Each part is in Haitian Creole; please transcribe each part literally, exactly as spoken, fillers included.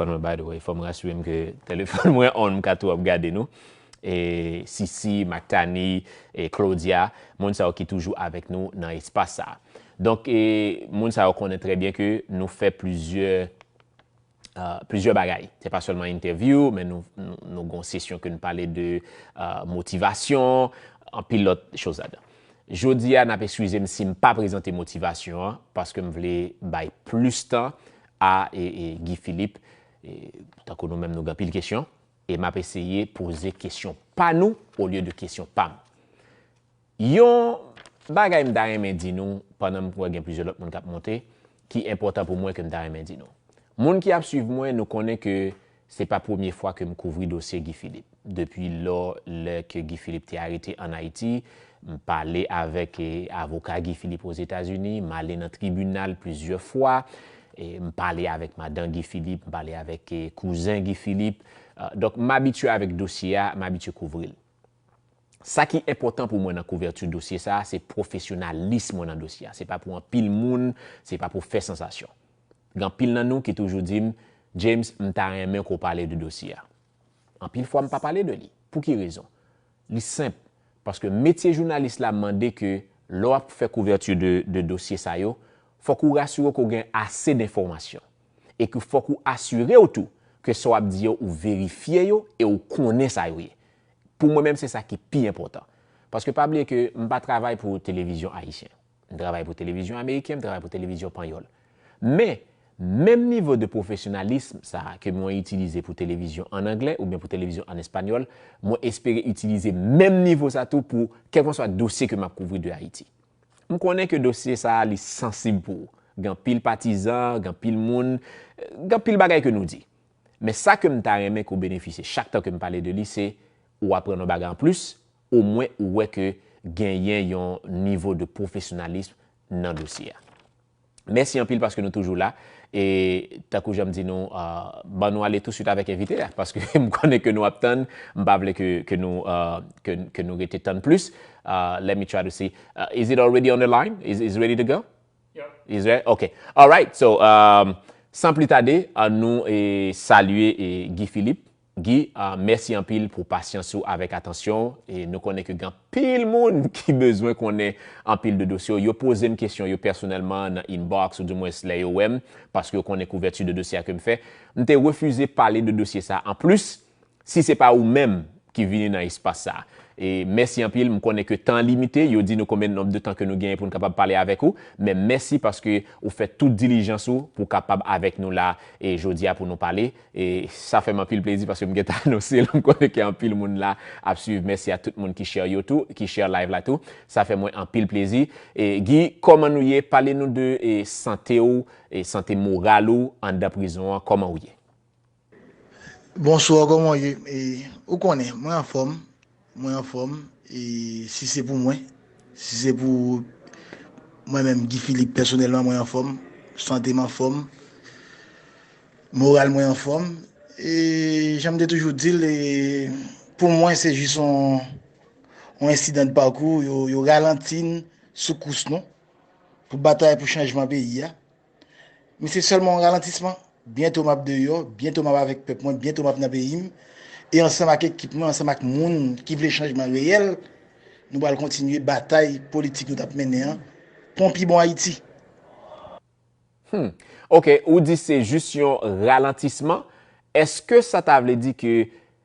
Telefòn mwen, by the way, fò m rasire m ke telefòn mwen on, m ka tou ap gade nou. E Sisi, Mactani, e Claudia, moun sa yo ki toujou avèk nou nan espas sa. Donk, e, moun sa yo konnen trè byen ke nou fè plizyè, euh, plizyè bagay. Se pa sèlman entèvyou, men nou, nou, nou gon sesyon ke nou pale de, euh, motivasyon, anpil lòt choz ladan. Jodi a, n ap eskize m si m pa prezante motivasyon an, paske m vle bay plis tan a, e, e Guy Philippe, e, tankou nou menm nou gen anpil kesyon, e m ap eseye poze kesyon pa nou olye de kesyon pa m. Yon bagay m ta renmen di nou pandan m wè gen plizyè lòt moun k ap monte, ki enpòtan pou mwen ke m ta renmen di nou. Moun ki ap swiv mwen, nou konnen ke se pa premye fwa ke m kouvri dosye Guy Philippe. Depi lò, lè ke Guy Philippe te arete ann Ayiti, m pale avèk, e, avoka Guy Philippe Ozetazini, m ale nan tribinal plizyè fwa, e, m pale avèk madan Guy Philippe, m pale avèk, e, kouzen Guy Philippe. Euh, donk, m abitye avèk dosye a, m abitye kouvri l. Sa ki enpòtan pou mwen nan kouvèti dosye sa a, se pwofesyonalis mwen nan dosye a. Se pa pou anpil moun, se pa pou fè sansasyon. Gen anpil nan nou ki toujou di m, James, m ta renmen ke w pale de dosye a. Anpil fwa, m pa pale de li. Pou ki rezon? Li senp. Paske metye jounalis la mande ke lè w ap fè kouvèti de, de dosye sa yo, fòk ou rasire w ke w gen ase denfòmasyon. E ke fòk ou asire w tou ke sa w ap di yo, ou verifye yo e ou konnen sa yo ye. Pou mwen menm, se sa ki pi enpòtan. Paske pa bliye ke m pa travay pou televizyon ayisyen. M travay pou televizyon ameriken, m travay pou televizyon panyòl. Men, menm nivo de pwofesyonalism sa a ke mwen itilize pou televizyon ann anglè oubyen pou televizyon ann espanyòl, mwen espere itilize menm nivo sa tou pou kèlkanswa dosye ke m ap kouvri de Ayiti. M konnen ke dosye sa a, li sansib pou ou. Gen anpil patizan, gen anpil moun, gen anpil bagay ke nou di. Men sa ke m ta renmen ke w benefisye chak tan ke m pale de li, se ou aprann yon bagay anplis, omwen ou wè ke genyen yon nivo de pwofesyonalism nan dosye a. Mèsi anpil paske nou toujou la. E tankou jan m di nou, euh, ban nou ale touswit avèk envite a, paske m konnen ke nou ap tann, m pa vle ke, ke nou, euh, ke, ke nou rete tann plis. Uh, let me try to see. Uh, is it already on the line? Is, is ready to go? Is ready? Okay. All right. So, um, san pli tade, ann nou, e, salye, e, Guy Philippe. Guy, uh, mèsi anpil pou pasyans ou avèk atansyon w. E nou konnen ke gen anpil moun ki bezwen konnen anpil de dosye w. Yo poze m kesyon yo pèsonèlman nan inbox, oudimwens lè yo wè m, paske yo konnen kouvèti de dosye a ke m fè. M te refize pale de dosye sa a. Anplis, si se pa ou menm ki vini nan espas sa a. E mèsi anpil, m konnen ke tan an limite, yo di nou konbyen nonb de tan ke nou genyen pou n kapab pale avèk ou, men mèsi paske ou fè tout dilijans ou pou w kapab avèk nou la, e jodi a pou nou pale. E sa fè m anpil plezi paske m gentan anonse l, m konnen ke anpil moun la ap swiv. Mèsi a tout moun ki share yo tou, ki share live la tou. Sa fè mwen anpil plezi. E Guy, kòman nou ye? Pale nou de, e, sante w, e sante moral ou anndan prizon an, kòman ou ye? Bonswa, kòman w ye? E, ou konnen, mwen anfòm. Mwen anfòm. E si se pou mwen, si se pou mwen menm, Guy Philippe, pèsonèlman, mwen anfòm. Sante m anfòm. Moral mwen anfòm. E jan m te toujou di l, e pou mwen, se jis yon, yon ensidan de pakou. Yo, yo ralanti n sou kous nou pou batay pou chanjman peyi a. Men se sèlman yon ralantisman. Byento m ap deyò, byento m ap avèk pèp mwen, byento m ap nan peyi m. E ansanm ak ekip mwen, ansanm ak moun ki vle chanjman reyèl, nou pral kontinye batay politik nou t ap mennen an pou yon pi bon Ayiti. Hmm. Ok, ou di se jis yon ralantisman. Èske sa ta vle di ke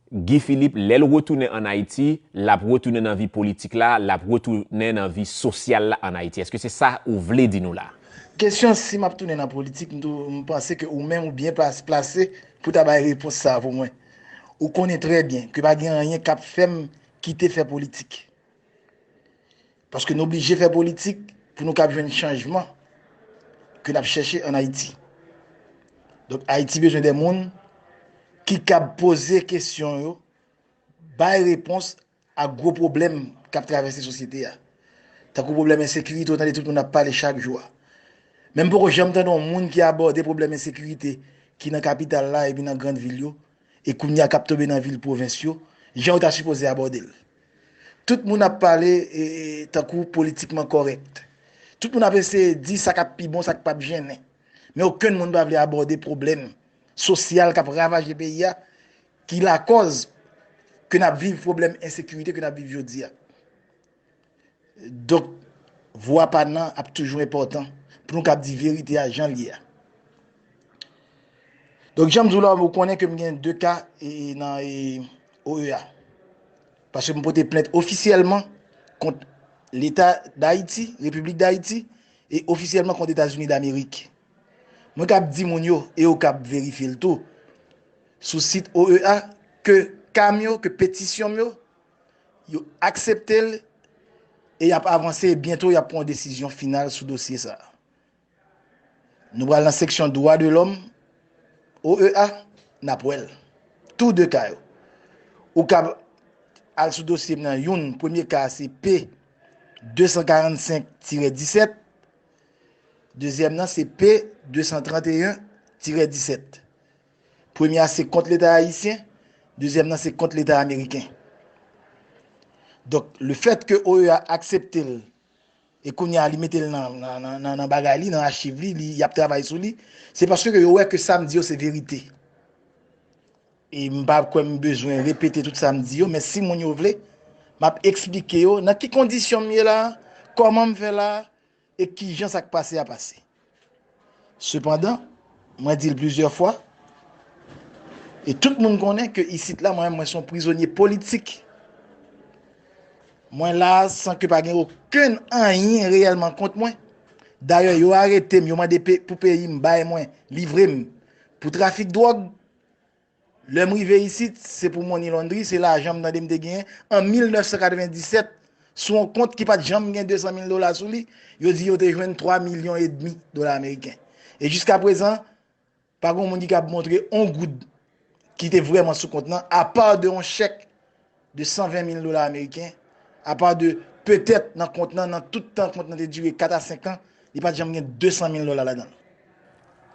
Guy Philippe, lè l retounen ann Ayiti, l ap retounen nan vi politik la, l ap retounen nan vi sosyal la ann Ayiti? Èske se sa ou vle di nou la? Kesyon si m ap tounen nan politik, m tou, m panse ke ou menm ou byen plas-, plase pou ta bay repons sa a pou mwen. Ou konnen trè byen ke pa gen anyen k ap fè m kite fè politik. Paske n oblije fè politik pou nou kab jwenn chanjman ke n ap chèche ann Ayiti. Donk, Ayiti bezwen de moun ki kab poze kesyon yo, bay repons a gwo pwoblèm k ap travèse sosyete a. Tankou pwoblèm ensekirite, ou tande tout moun ap pale chak jou a. Men m poko janm tande yon moun ki abòde pwoblèm ensekirite ki nan kapital la epi nan grann vil yo, e kounye a k ap tonbe nan vil pwovens yo, jan yo ta sipoze abòde l. Tout moun ap pale, e, e, tankou politikman kòrèk. Tout moun ap eseye di sa k ap pi bon, sa k p ap jennen. Men okenn moun pa vle abòde pwoblèm sosyal k ap ravaje peyi a, ki lakòz ke n ap viv pwoblèm ensekirite ke n ap viv jodi a. Donk, vwa pa n nan ap toujou enpòtan pou nou kab di verite a jan l ye a. Donk, jan m di w la, ou konnen ke m gen de ka e, nan e, O E A. Paske m pote plent ofisyèlman kont Leta Dayiti, Repiblik Dayiti, e ofisyèlman kont Etazini Damerik. Mwen kab di moun yo, e yo kab verifye l tou, sou sit O E A, ke ka m yo, ke petisyon m yo, yo aksepte l, e y ap avanse, e byento y ap pran yon desizyon final sou dosye sa a. Nou pral nan seksyon dwa de lòm, O E A, n ap wè l. Tou de ka yo. Ou kab al sou dosye m nan, youn, premye ka a se P de san karannsenk tirè disèt, dezyèm nan se P de san tranteyen tirè disèt. Premye a se kont Leta ayisyen, dezyèm nan se kont Leta ameriken. Donk, lefèt ke O E A aksepte l, e kounye a li mete l nan, nan, nan, nan, nan bagay li, nan achiv li, li, y ap travay sou li, se paske yo wè ke sa m di yo se verite. E m pa kwè m bezwen repete tout sa m di yo, men si moun yo vle, m ap eksplike yo nan ki kondisyon m ye la, kòman m fè la, e kijan sa k pase a pase. Sepandan, mwen di l plizyè fwa, e tout moun konnen ke isit la, mwen menm, mwen se yon prizonye politik. Mwen la a san ke pa gen okenn anyen reyèlman kont mwen. Dayè, yo arete m, yo mande pe- pou peyi m bay mwen, livre m pou trafik dwòg. Lè m rive isit, se pou money laundry, se lajan m tande m te genyen an mil nèf san katrevenndisèt, sou yon kont ki pa t janm gen de san mil dola sou li, yo di yo te jwenn twa milyon edmi dola ameriken. E jiskaprezan, pa gen moun ki kab montre yon goud ki te vrèman sou kont nan, apa de yon chèk de san ven mil dola ameriken, apa de petèt nan kont nan, nan tout tan kont nan te dire kat a senk an, li pa t janm gen de san mil dola ladan l.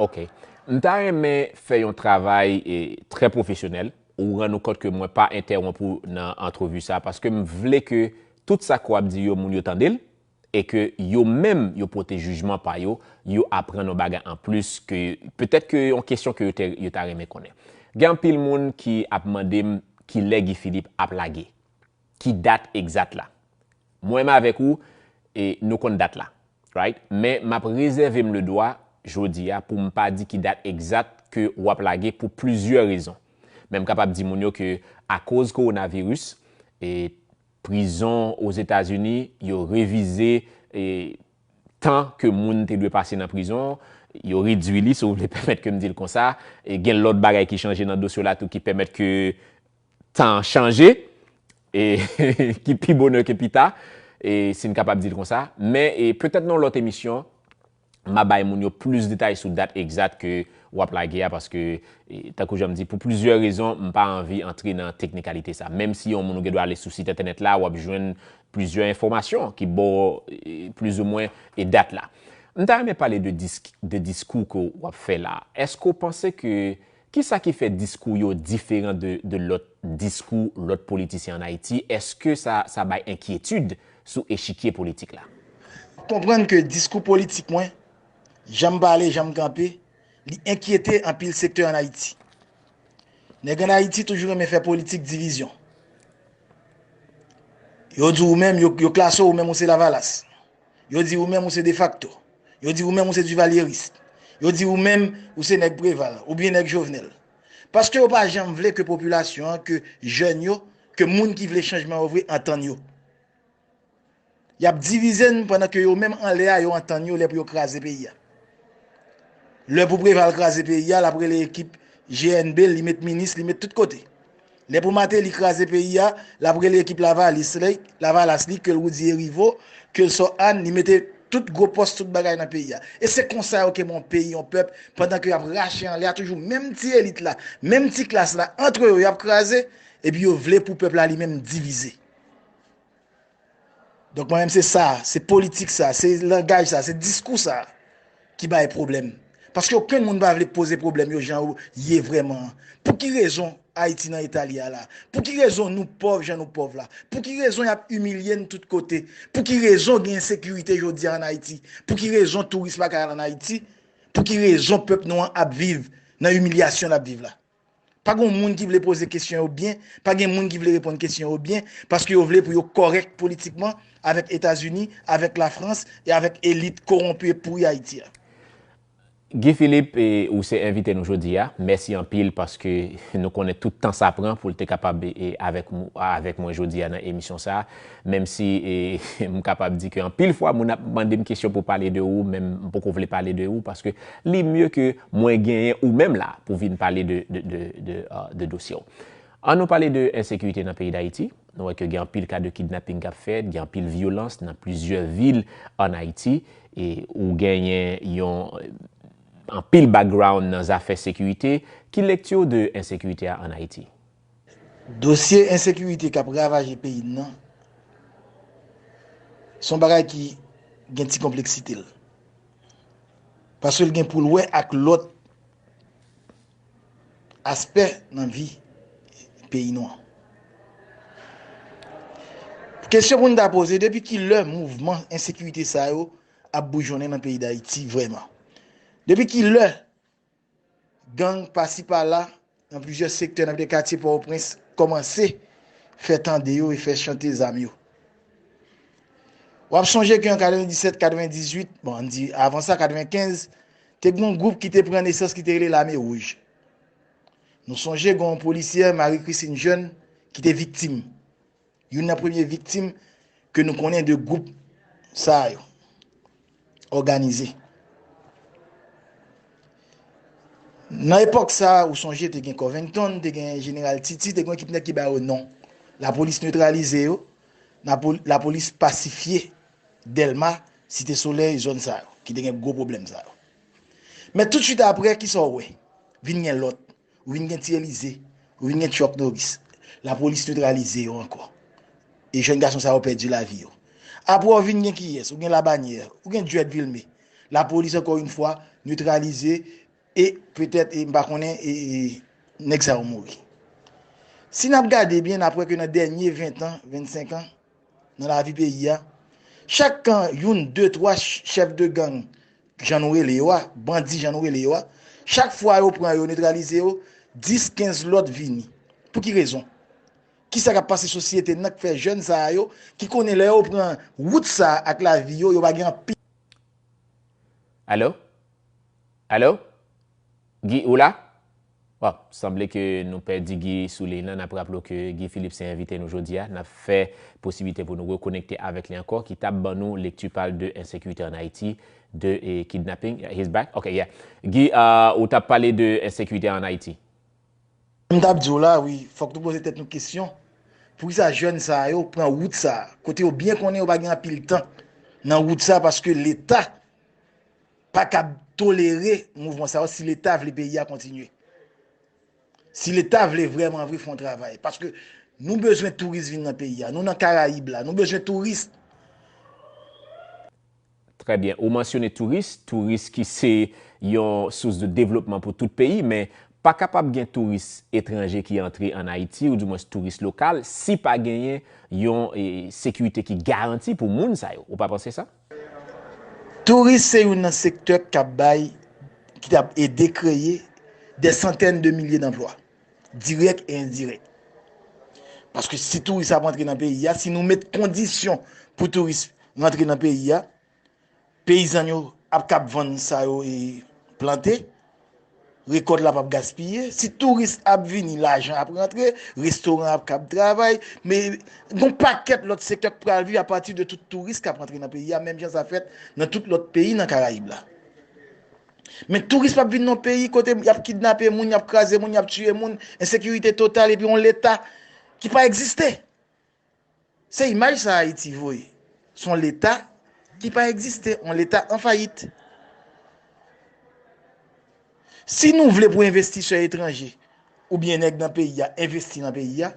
Ok. M ta renmen fè yon travay e, trè pwofesyonèl. Ou rann ou kont ke mwen pa entèwonp ou nan antrevi sa, paske m vle ke tout sa ke w ap di yo, moun yo tande l, e ke yo menm yo pote jijman pa yo, yo aprann yon bagay anplis, ke petèt ke yon kesyon ke yo te, yo ta renmen konnen. Gen anpil moun ki ap mande m kilè Guy Philippe ap lage. Ki dat egzat la. Mwen menm avèk ou, e, nou konn dat la. Right? Men m ap rezève m ledwa, jodi a, pou m pa di ki dat egzat ke w ap lage pou plizyè rezon. Men m kapab di moun yo ke akoz kowonaviris, e, prizon Ozetazini, yo revize, e, tan ke moun te dwe pase nan prizon, yo redwi li, si w vle pèmèt ke m di l konsa. E gen lòt bagay ki chanje nan dosye w la tou ki pèmèt ke tan an chanje, e, ki pi bonè ke pi ta, e, si n kapab di l konsa. Men, e, petèt nan yon lòt emisyon, m a bay moun yo plis detay sou dat egzat ke w ap lage a, paske, e, tankou jan m di, pou plizyè rezon, m pa anvi antre nan teknikalite sa. Menm si yon moun ou gen dwa ale sou sit entènèt la, w ap jwenn plizyè enfòmasyon ki ba w, e, plizoumwen, e, dat la. M ta renmen pale de, disk, de diskou ke w ap fè la. Èske w panse ke, kisa ki fè diskou yo diferan de, de lòt diskou lòt politisyen ann Ayiti? Èske sa, sa bay enkyetid sou echikye politik la? Konprann ke diskou politik mwen, jan m pale, jan m kanpe, li enkyete anpil sektè ann Ayiti. Nèg ann Ayiti toujou renmen fè politik divizyon. Yo di w menm, yo, yo klase w, ou menm ou se Lavalas. Yo di ou menm ou se defakto. Yo di ou menm ou se divalyeris. Yo di ou menm ou se nèg Preval oubyen nèg Jovenel. Paske yo pa janm vle ke popilasyon an, ke jèn yo, ke moun ki vle chanjman yo vre antann yo. Y ap divize n pandan ke yo menm anlè a yo antann yo lè pou yo kraze peyi a. Lè pou Preval kraze peyi a, l ap rele ekip G N B, li met minis, li met tout kote. Lè pou Martelly kraze peyi a, l ap rele ekip Lavalis li, Lavalas li, ke l Roudy Hériveaux, ke l Sò Ann, li mete tout gwo pòs, tout bagay nan peyi a. E se konsa yo kenbe yon peyi, yon pèp, pandan ke y ap rache anlè a toujou menm ti elit la, menm ti klas la, antre yo, y ap kraze, epi yo vle pou pèp la li menm divize. Donk mwen menm se sa, se politik sa, se langaj sa, se diskou sa ki bay pwoblèm. Paske okenn moun pa vle poze pwoblèm yo jan yo ye vrèman an. Pou ki rezon Ayiti nan eta li a la? Pou ki rezon nou pòv jan nou pòv la? Pou ki rezon y ap imilye n tout kote? Pou ki rezon gen ensekirite jodi a ann Ayiti? Pou ki rezon touris pa ka al ann Ayiti? Pou ki rezon pèp nou an ap viv nan imilyasyon n ap viv la. Pa gen moun ki vle poze kesyon yo byen, pa gen moun ki vle reponn kesyon yo byen, paske yo vle pou yo kòrèk politikman avèk Etazini, avèk Lafrans e avèk elit kowonpi e pouri Ayiti a. Guy Philippe, ou se envite nou jodi a. Mèsi anpil paske nou konnen tout tan sa pran pou l te kapab avèk avèk mwen jodi a nan emisyon sa. Menm si m kapab di ke anpil fwa moun ap mande m kesyon pou pale de ou, men m poko vle pale de ou paske li mye ke mwen genyen ou menm la pou vin pale de, de, de, de, de dosye w. An nou pale de ensekirite nan peyi Dayiti. Nou wè ke gen anpil ka de kidnaping k ap fèt, gen anpil vyolans nan plizyè vil ann Ayiti. E ou genyen yon anpil background nan zafè sekirite. Ki lekti w de ensekirite a ann Ayiti? Dosye ensekirite k ap ravaje peyi n nan, se yon bagay ki gen ti konpleksite l. Paske l gen pou l wè ak lòt aspè nan vi peyi nou an. Kesyon pou n ta poze, depi ki lè mouvman ensekirite sa yo ap boujonnen nan peyi Dayiti vrèman? Depi ki lè gang pasi pala nan plizyè sektè nan plizyè katye Pòtoprens kòmanse fè tande yo e fè chante zam yo? W ap sonje ke an katrevenndisèt, katrevendizuit, bon, ann di avan sa, katrevenkenz, te gen yon gwoup ki te pran nesans ki te rele Lame Wouj. Nou sonje gen yon polisyè, Marie Christine Jeune, ki te viktim. Youn nan premye viktim ke nou konnen de gwoup sa yo òganize. Nan epòk sa, ou sonje te gen Covington, te gen Jeneral Titi, te gen ekip nèg ki ba yo non. Lapolis netralize yo, lapolis pasifye Dèlma, Site Solèy, zòn sa yo, ki te gen gwo pwoblèm sa yo. Men toutswit apre, kisa w wè? Vin gen lòt. Ou vin gen Ti Elize, ou vin gen Chuck Norris. Lapolis netralize yo ankò. E jèn gason sa yo pèdi lavi yo. Apre w vin gen kiyès? Ou gen Labanyè, ou gen Dread Vilmé. Lapolis ankò yon fwa netralize e petèt, e m pa konnen, e, e nèg sa yo mouri. Si n ap gade byen, n ap wè ke nan dènye ven tan, vennsenk an, nan lavi peyi a, chak kan youn, de, twa chèf de gang, jan nou rele yo a, bandi jan nou rele yo a, chak fwa yo pran yo, netralize yo, dis, kenz lòt vini. Pou ki rezon? Kisa k ap pase sosyete n nan k fè jèn sa a yo, ki konnen lè yo pran wout sa a ak lavi yo, yo pa gen anpil. Alo? Alo? Guy, ou la? Bon, sanble ke nou pèdi Guy sou liy lan. N ap raple w ke Guy Philippe se envite nou jodi a. N ap fè posiblite pou nou rekonekte avèk li ankò, ki t ap ban nou lekti pa l de ensekirite ann Ayiti, de e, kidnapping. He's back? Ok, yeah. Guy, uh, ou t ap pale de ensekirite ann Ayiti. M t ap di w la, wi, fòk nou poze tèt nou kesyon. Poukisa jèn sa yo pran wout sa, kote yo byen konnen yo pa gen anpil tan nan wout sa, paske Leta pa kab tolere mouvman sa yo si Leta vle peyi a kontinye. Si Leta vle vrèman vre fè yon travay. Paske nou bezwen touris vin nan peyi a. Nou nan Karayib la. Nou bezwen touris. Trè byen. Ou mansyone touris, touris ki se yon sous de devlopman pou tout peyi, men pa kapab gen touris etranje ki antre ann Ayiti, oudimwens touris lokal, si pa genyen yon e, sekirite ki garanti pou moun sa yo. Ou pa panse sa? Touris se youn nan sektè k ap bay, ki t ap ede kreye dè santèn de milye danplwa, dirèk e endirèk. Paske si touris ap antre nan peyi a, si nou met kondisyon pou touris rantre nan peyi a, peyizan yo ap kab vann sa yo e plante, rekòt la p ap gaspiye. Si touris ap vini, lajan ap rantre, restoran ap kab travay, men gon pakèt lòt sektè k pral viv apati de tout touris k ap rantre nan peyi a, menm jan sa fèt nan tout lòt peyi nan Karayib la. Men touris p ap vin nan peyi kote y ap kidnape moun, y ap kraze moun, y ap tiye moun, ensekirite total, epi yon Leta ki pa egziste. Se imaj sa Ayiti voye. Se yon Leta ki pa egziste, yon Leta an fayit. Si nou vle pou envestisè etranje oubyen nèg nan peyi a envesti nan peyi a,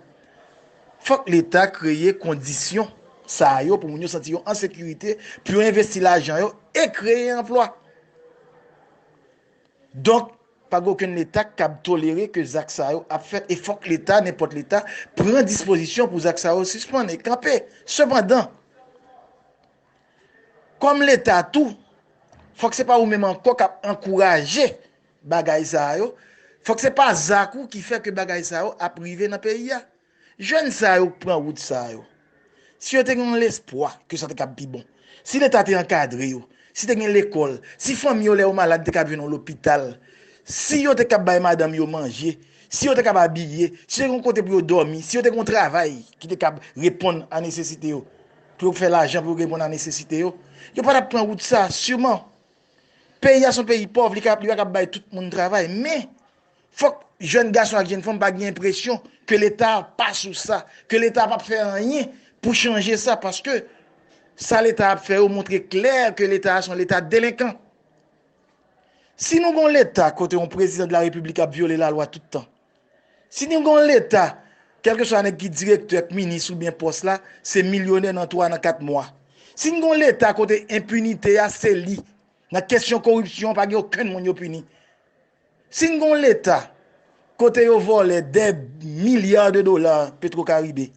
fòk Leta kreye kondisyon sa yo pou moun yo santi yo an sekirite, pou yo envesti lajan yo e kreye anplwa. Donk, pa gen okenn Leta k kab tolere ke zak sa yo ap fèt e fòk Leta, nenpòt Leta, pran dispozisyon pou zak sa yo sispann e kanpe. Sepandan, kòm Leta tou, fòk se pa ou menm ankò k ap ankouraje bagay sa yo, Fòk se pa zak ou ki fè ke bagay sa yo ap rive nan peyi a. Jèn sa yo k pran wout sa yo, si yo te gen yon lespwa ke sa te kab pi bon, si Leta te ankadre yo, si te gen lekòl, si fanmi yo lè yo malad te kab jwenn yon lopital, si yo te kab bay madanm yo manje, si yo te kab abiye, si yo te gen yon kote pou yo dòmi, si yo te gen yon travay ki te kab reponn a nesesite yo, pou yo fè lajan pou yo reponn a nesesite yo, yo pa t ap pran wout sa, siman. Peyi a se yon peyi pòv, li ka, li pa kab bay tout moun travay, men fòk jèn gason ak jèn fanm pa gen enpresyon ke Leta pa sou sa, ke Leta p ap fè anyen pou chanje sa, paske sa Leta ap fè yo montre klè ke Leta a se yon Leta delenkan. Si nou gen yon Leta kote yon prezidan de la repiblik ap vyole lalwa tout tan, si nou gen yon Leta, kèlkeswa nèg ki direktè, k minis oubyen pòs la, se milyonè nan twa, nan kat mwa. Si n gen yon Leta kote enpinite a se li, nan kesyon koripsyon, pa gen okenn moun yo pini. Si n gen yon Leta kote yo vòlè dè milya de dola Petro Caribe,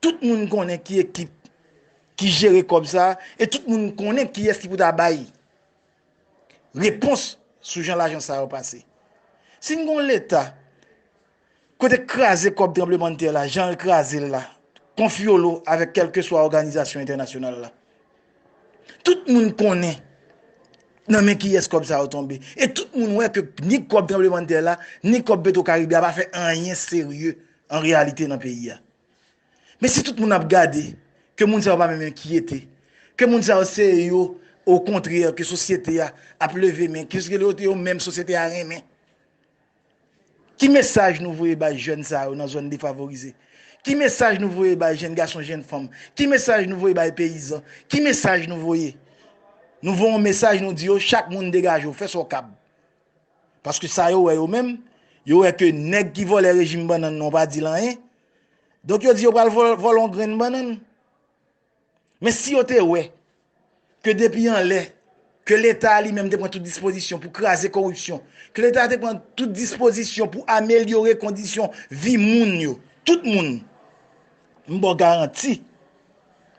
tout moun konnen ki ekip ki jere kòb sa a, e tout moun konnen kiyès ki pou ta bay repons sou jan lajan sa yo pase. Si n gen yon Leta kote kraze kòb tranblemanntè la, jan yo kraze l la, konfyolo avèk kèlkeswa òganizasyon entènasyonal la, tout moun konnen nan men kiyès kòb sa yo tonbe. E tout moun wè ke ni kòb tranblemanntè la, ni kòb Petro Caribe a pa fè anyen serye an reyalite nan peyi a. Men si tout moun ap gade ke moun sa yo pa menm enkyete, ke moun sa yo se yo, okontrè, ke sosyete a ap leve men, ke se yo menm sosyete a renmen. Ki mesaj nou voye bay jèn sa yo nan zòn defavorize? Ki mesaj nou voye bay jèn gason, jèn fanm? Ki mesaj nou voye bay peyizan? Ki mesaj nou voye? Nou voye yon mesaj, nou di yo, chak moun degaje w, fè sa w kab. Paske sa yo wè yo menm, yo wè ke nèg ki vòlè rejim bannann nan pa di l anyen. Donk yo di yo pral vòl-, vòlè yon grenn bannann. Men si yo te wè ke depi anlè, ke Leta a li menm te pran tout dispozisyon pou kraze koripsyon, ke Leta a te pran tout dispozisyon pou amelyore kondisyon vi moun yo, tout moun, m ba w garanti,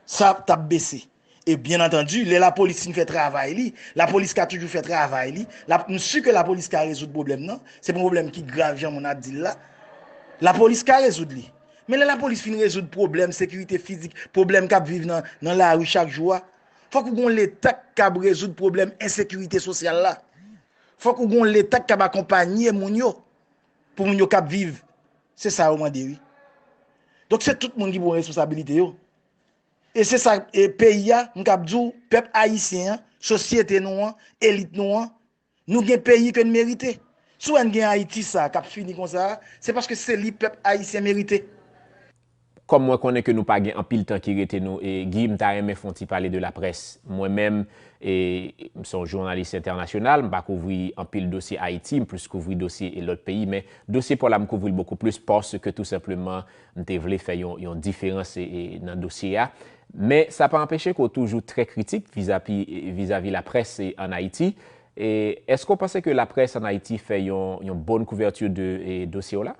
sa t ap bese. E byen antandi, lè lapolis fin fè travay li, lapolis ka toujou fè travay li, la, m si ke lapolis ka rezoud pwoblèm nan, se pa yon pwoblèm ki grav jan moun ap di l la, lapolis ka rezoud li. Men lè lapolis fin rezoud pwoblèm sekirite fizik, pwoblèm k ap viv nan, nan lari chak jou a, fòk ou gen yon Leta k kab rezoud pwoblèm ensekirite sosyal la. Fòk ou gen yon Leta k kab akonpanye moun yo, pou moun yo kab viv. Se sa yo mande, wi. Donk, se tout moun ki pran responsabilite yo. E se sa, e peyi a, m kab di w, pèp ayisyen an, sosyete nou an, elit nou an, nou gen peyi ke n merite. Si w wè n gen Ayiti sa a k ap fini konsa a, se paske se li pèp ayisyen merite. Kòm mwen konnen ke nou pa gen anpil tan ki rete nou, e, Guy, m ta renmen fè yon ti pale de laprès. Mwen menm, e, m se yon jounalis entènasyonal, m pa kouvri anpil dosye Ayiti, m plis kouvri dosye e lòt peyi, men dosye pa w la m kouvri l bokou plis paske tou senpleman m te vle fè yon, yon diferans e, e, nan dosye a. Men sa pa anpeche ke w toujou trè kritik vizavi, vizavi laprès e, ann Ayiti. E, èske w panse ke laprès ann Ayiti fè yon, yon bòn kouvèti de e, dosye w la?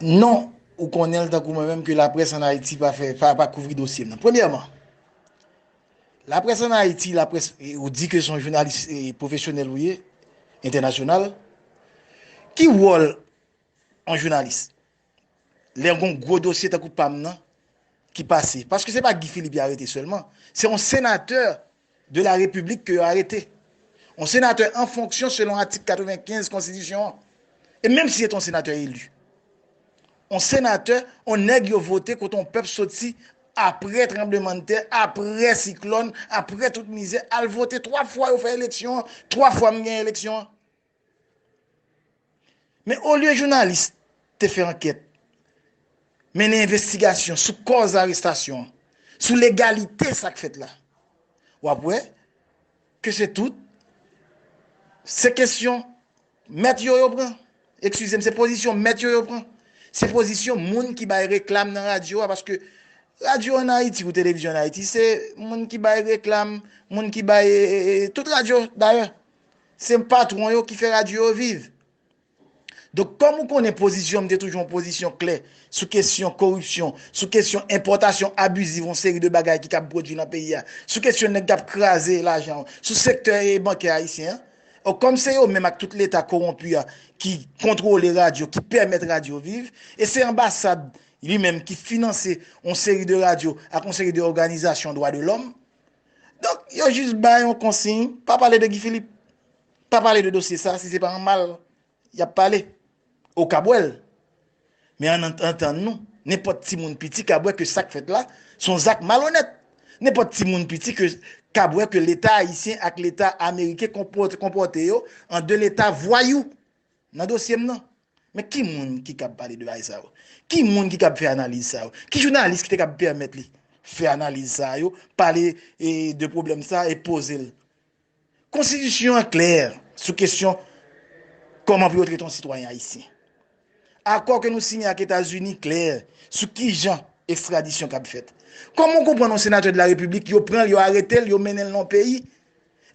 Non, ou konnen l tankou mwen menm ke laprès ann Ayiti pa fè, pa, pa kouvri dosye m nan. Premyèman, laprès ann Ayiti, laprès, e, ou di ke se yon jounalis e, pwofesyonèl ou ye, entènasyonal. Ki wòl yon jounalis? Lè yon gwo dosye tankou pa m nan ki pase. Paske se pa Guy Philippe y arete sèlman. Se yon senatè de la Repiblik ke yo arete. Yon senatè an fonksyon selon atik katrevenkenz konstitisyon an. E menm si se te yon senatè eli. Yon senatè, yon nèg yo vote kote yon pèp soti apre tranblemanntè, apre siklòn, apre tout mizè, al vote twa fwa yo fè eleksyon an, twa fwa m gen eleksyon an. Men olye jounalis te fè ankèt, mennen envestigasyon sou kòz arestasyon an, sou legalite sa k fèt la, w ap wè ke se tout, se kesyon mèt yo yo pran. Eskize m, se pozisyon mèt yo yo pran. Se pozisyon moun ki bay reklam nan radyo a, paske radyo ann Ayiti ou televizyon ann Ayiti, se moun ki bay reklam, moun ki bay, e, e, e, tout radyo, dayè. Se patwon yo ki fè radyo yo viv. Donk, kòm ou konnen pozisyon m te toujou yon pozisyon klè sou kesyon koripsyon, sou kesyon enpòtasyon abiziv yon seri de bagay ki kab pwodui nan peyi a, sou kesyon nèg k ap kraze lajan, sou sektè e bankè ayisyen an, Or, kòm se yo menm ak tout Leta kowonpi a ki kontwole radyo, ki pèmèt radyo viv, e se anbasad li menm ki finanse yon seri de radyo ak yon seri de òganizasyon dwa de lòm. Donk, yo jis bay yon konsiy, pa pale de Guy Philippe, pa pale de dosye sa, si se pa an mal y ap pale. Ou ka bwè l. Men ann antann nou, nenpòt timoun piti ka bwè ke sa k fèt la, se yon zak malonèt. Nenpòt timoun piti ke, ka bwè ke Leta ayisyen ak Leta ameriken konpòte, konpòte yo an de Leta vwayou nan dosye m nan. Men ki moun ki kab pale de bagay sa yo? Ki moun ki kab fè analiz sa yo? Ki jounalis ki te kab pèmèt li fè analiz sa yo, pale, e, de pwoblèm sa e poze l? Konstitisyon an klè sou kesyon kòman pou yo trete yon sitwayen ayisyen. Akò ke nou siyen ak Etazini klè sou kijan ekstradisyon kab fèt. Kòman w konprann yon senatè de la repiblik, yo pran l, yo arete l, yo mennen l nan yon peyi,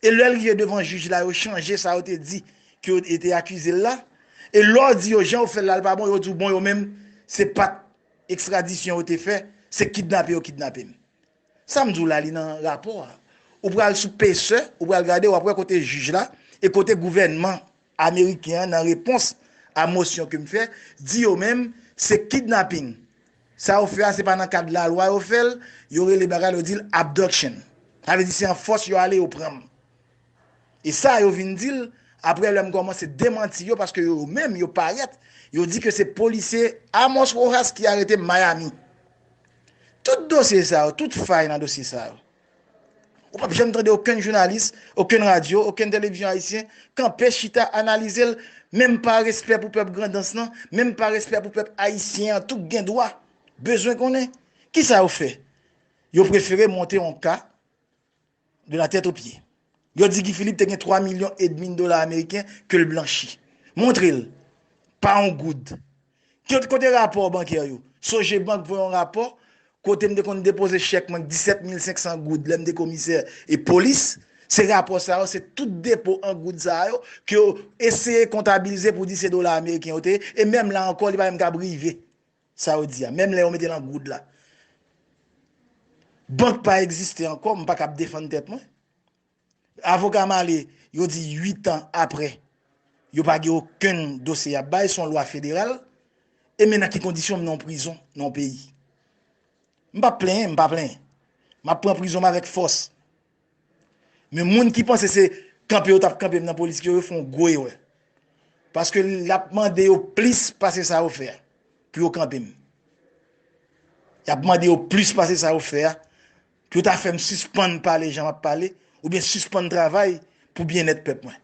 e lè l rive devan jij la, yo chanje sa yo te di ke yo te akize l la, e lè w di yo jan yo fè l la, l pa bon, yo di w bon, yo menm, se pa t ekstradisyon yo te fè, se kidnape yo kidnape m. Sa m di w la, li nan rapò a. Ou pral sou Pacer, ou pral gade, w ap wè kote jij la e kote gouvènman ameriken an, nan repons a mosyon ke m fè, di yo menm se kidnaping. Sa yo fè a, se pa nan kad lalwa yo fè l, yo rele bagay la, yo di l abduction. Sa vle di se an fòs yo ale, yo pran m. E sa yo vin di l, apre lè m kòmanse demanti yo, paske yo menm, yo parèt, yo di ke se polisye Amos Rojas ki arete m Miami. Tout dosye sa yo, tout fay nan dosye sa yo. Ou p ap janm tande okenn jounalis, okenn radyo, okenn televizyon ayisyen kanpe chita analize l, menm pa respè pou pèp Grandans lan, menm pa respè pou pèp ayisyen an, tou gen dwa bezwen konnen. Kisa yo fè? Yo prefere monte yon ka de la tèt o pye. Yo di Guy Philippe te gen twa milyon edmi dola ameriken ke l blanchi. Montre l. Pa yon goud. Kote, kote rapò bankè yo? Sogebank voye yon rapò kote m te konn depoze chèk mwen disèt mil senk san goud lè m te komisè e polis. Se rapò sa yo, se tout depo an goud sa yo ke yo eseye kontabilize pou di se dola ameriken yo te ye. E menm la ankò, li pa menm kab rive. Sa yo di a, menm lè yo mete l an goud la. Bank pa egziste ankò, m pa kab defann tèt mwen. Avoka m ale, yo di uit an apre, yo pa gen okenn dosye y ap bay, se yon lwa federal. E men nan ki kondisyon m nan yon prizon, nan yon peyi. M p ap plenyen, m pa plenyen. M ap pran prizon m avèk fòs. Men moun ki panse se kanpe yo t ap kanpe m nan politik yo, yo fè yon gwo erè. Paske l ap mande yo plis pase sa yo fè a pou yo kanpe m. Y ap mande yo plis pase sa yo fè a pou yo ta fè m sispann pale jan m ap pale, oubyen sispann travay pou byennèt pèp mwen.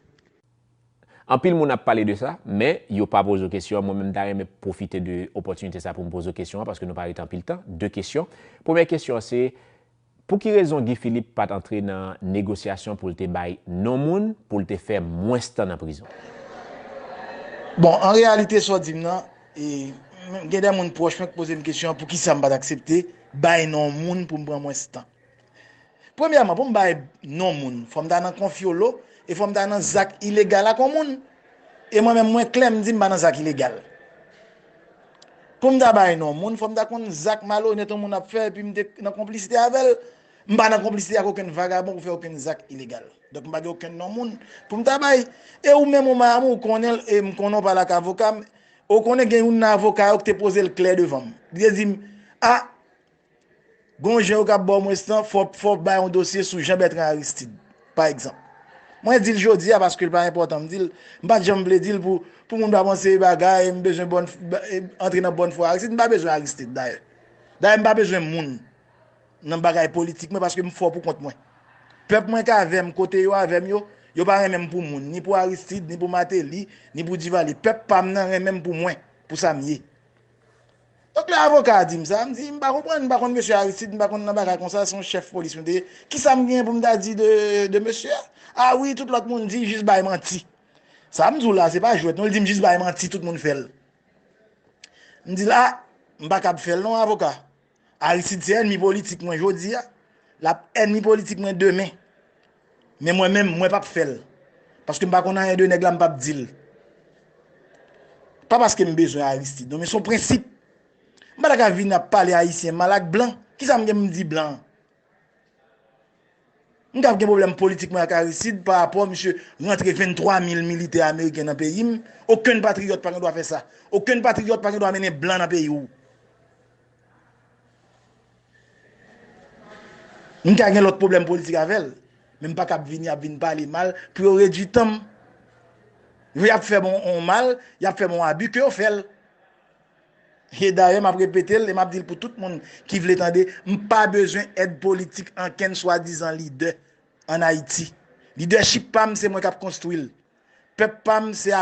Anpil moun ap pale de sa, men yo pa poze w kesyon an. Mwen menm, m ta renmen pwofite de opòtinite sa pou m poze w kesyon an, paske nou pa rete anpil tan. De kesyon. Premyè kesyon an se, pou ki rezon Guy Philippe pa t antre nan negosyasyon pou l te bay non moun, pou l te fè mwens tan nan prizon? Bon, an reyalite, sa w di m nan, e, gen de moun pwòch mwen ki poze m kesyon an, poukisa m pa t aksepte bay non moun pou m pran mwens tan. Premyèman, pou m bay non moun, fò m ta nan konfyolo e fò m ta nan zak ilegal ak yon moun. E mwen menm, mwen klè, m di m pa nan zak ilegal. Pou m ta bay non moun, fò m ta konn zak malonèt yon moun ap fè, epi m te nan konplisite avè l. M pa nan konplisite ak okenn vagabon pou fè okenn zak ilegal. Donk, m pa gen okenn non moun pou m ta bay. E ou menm, ou Mayami, ou konnen l, e m konnen w pale ak avoka m, ou konnen gen youn nan avoka yo ki te poze l klè devan m. Li te di m, a, Gon jan yo ka ba w mwens tan, fò, fò w bay yon dosye sou Jean Bertrand Aristide, pa egzanp. Mwen di l jodi a paske l pa enpòtan, m di l, m pa t janm vle di l pou, pou moun pa panse bagay, m bezwen bòn, antre nan bòn fwa Aristide, m pa bezwen Aristide dayè. Dayè, m pa bezwen moun nan bagay politik mwen paske m fò pou kont mwen. Pèp mwen k avè m, kote yo avè m yo, yo pa renmen m pou moun, ni pou Aristide, ni pou Martelly, ni pou Duvalier. Pèp pa m nan renmen m pou mwen, pou sa m ye. Donk, lè avoka a di m sa, m di, m pa konprann, m pa konn mesye Aristide, m pa konn nan bagay konsa, se yon chèf polis mwen te ye. Kisa m gen pou m ta di de, de mesye a? A wi, tout lòt moun di, jis bay manti. Sa m di w la, se pa jwèt, non, li di m jis bay manti, tout moun fè l. M di l, a, m pa kab fè l, non, avoka. Aristide se ènmi politik mwen jodi a. L ap ènmi politik mwen demen. Men mwen menm, mwen p ap fè l. Paske m pa konn anyen de nèg la, m p ap di l. Pa paske m bezwen Aristide, non, men se yon prensip. M pa ta ka vin ap pale ayisyen mal ak blan. Kisa m gen pou m di blan an? M ka gen pwoblèm politik mwen ak Aristide pa rapò misye rantre venntwa mil militè ameriken nan peyi m. Okenn patriyòt pa gen dwa fè sa. Okenn patriyòt pa gen dwa mennen blan nan peyi w. M ka gen lòt pwoblèm politik avè l, men m pa ka ap vini ap vin pale mal pou yo redui tan m. Y ap fè m yon mal, y ap fè m yon abi, ke yo fè l. E dayè, m ap repete l e m ap di l pou tout moun ki vle tande, m pa bezwen èd politik ankenn swadizan lidè ann Ayiti. Lidèchip pa m, se mwen k ap konstwi l. Pèp pa m, se